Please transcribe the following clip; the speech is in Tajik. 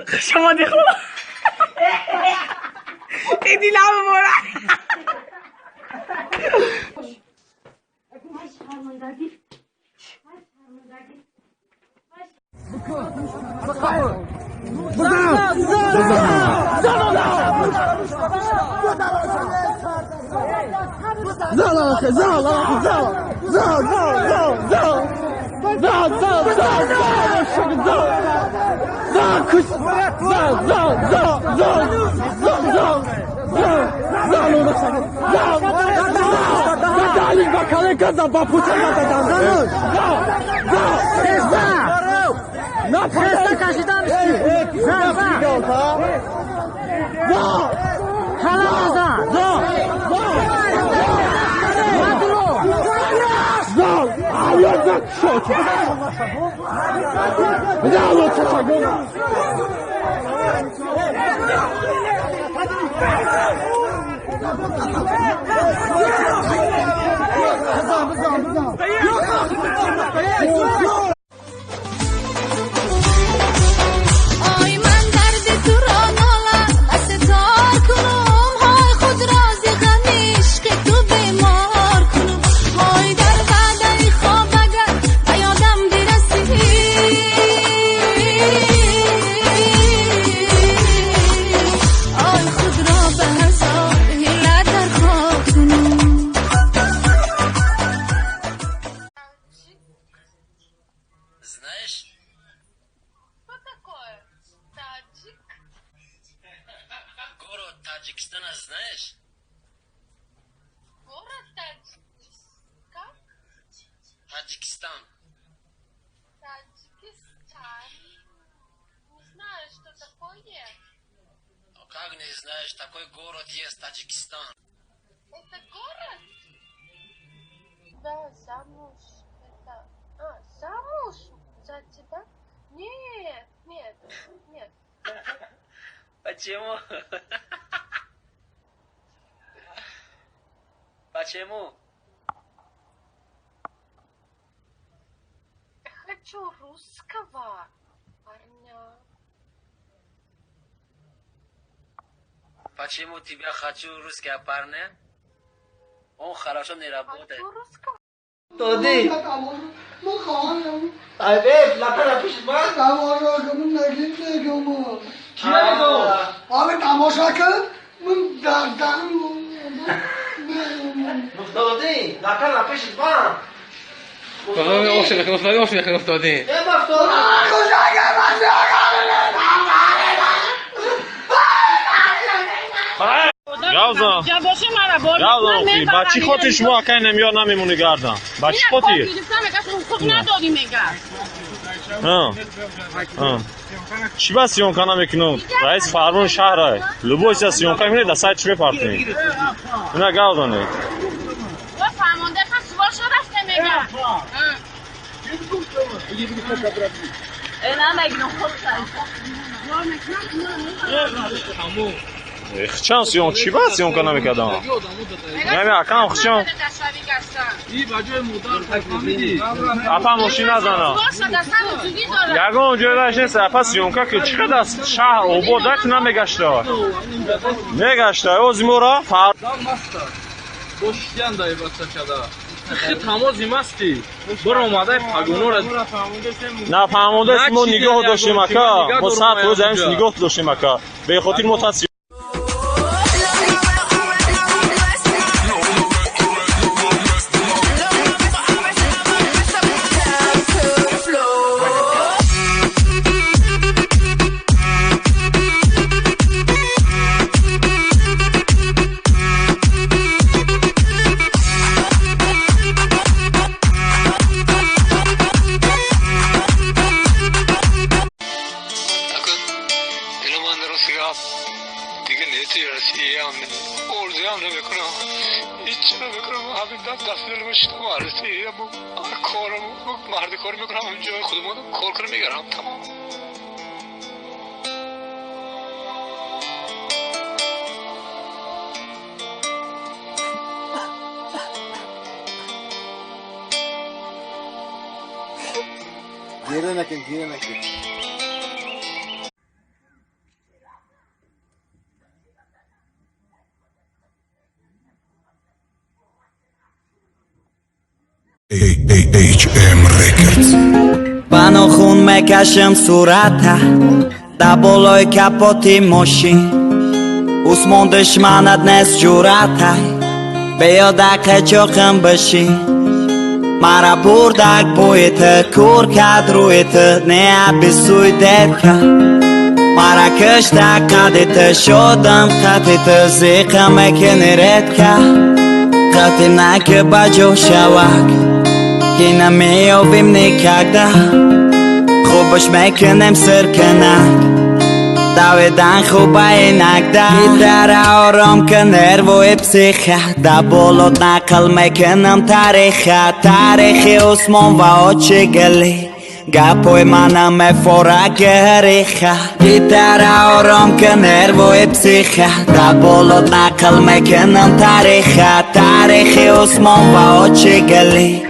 Шумо дихо. Иди лаб мора. Знаешь? Что такое таджик? Город Таджикистана знаешь? Город Таджикистан? Таджикистан. Таджикистан. Не знаю, что такое. Ну как не знаешь, такой город есть Таджикистан. Это город? Да, замуж. Это... А, замуж за тебя? Нет, нет, нет. Почему? Почему? Хочу русского парня. Почему тебя хочу русского парня? Он хорошо не работает. Хочу русского. Тоди. Айбе, лапа пишет ман. Тамошо кун, нагин мегум. Чӣ мегум? Али тамошо кун, ман дардан. Муфтоди, лапа пишет ман. Муфтоди. Э, муфтоди. Гавза. Гавза, ба чӣ хотир шумо акай намёр намемонӣ гардан? Ба чӣ хотир? Чӣ ба съёмка намекунам? Раис фармони шаҳра. Любой чиза съёмка мекунед, дар сайт чӣ мепартонед? Ина гавзане. Хчан съём чӣ ба съёмка намекардам? Яъне акам хчан. Апа мошин назана. Ягон ҷой даш нест, апа съёмка ки чӣ қадар шаҳр обод дак намегашта. Мегашта, ози мора фар. Боштиян дай бачачада. Тамози масти. Бир омадай пагонора. Нафаҳмодаст мо нигоҳ доштем ака. Мо сад фоиз ҳамин нигоҳ доштем ака. Бехотир мо та Гира накун, гира накун. HM Records. Ба нохун мекашам сурата да болои капоти мошин. Усмон душманат нест, ҷуръатай, биё дар қечоқам бишин. Мара бурдак бӯи ту, кур кард рӯи ту, не обессуй, детка. Мара кишта қади ту, шодам қати ту, зиқа мекини редко. Қати наки ба ҷо шавак, ки намеёбим никогда. Хубаш мекунем сиркунак, давидан хуба иногда. Гитара ором ка нервои психа, да болот нақл мекунам тариха, тарихи Усмон ва очи гили. Гапои мана мефора гириха. Гитара ором ка нервои психа, да болот нақл мекунам тариха, тарихи Усмон ва очи гили.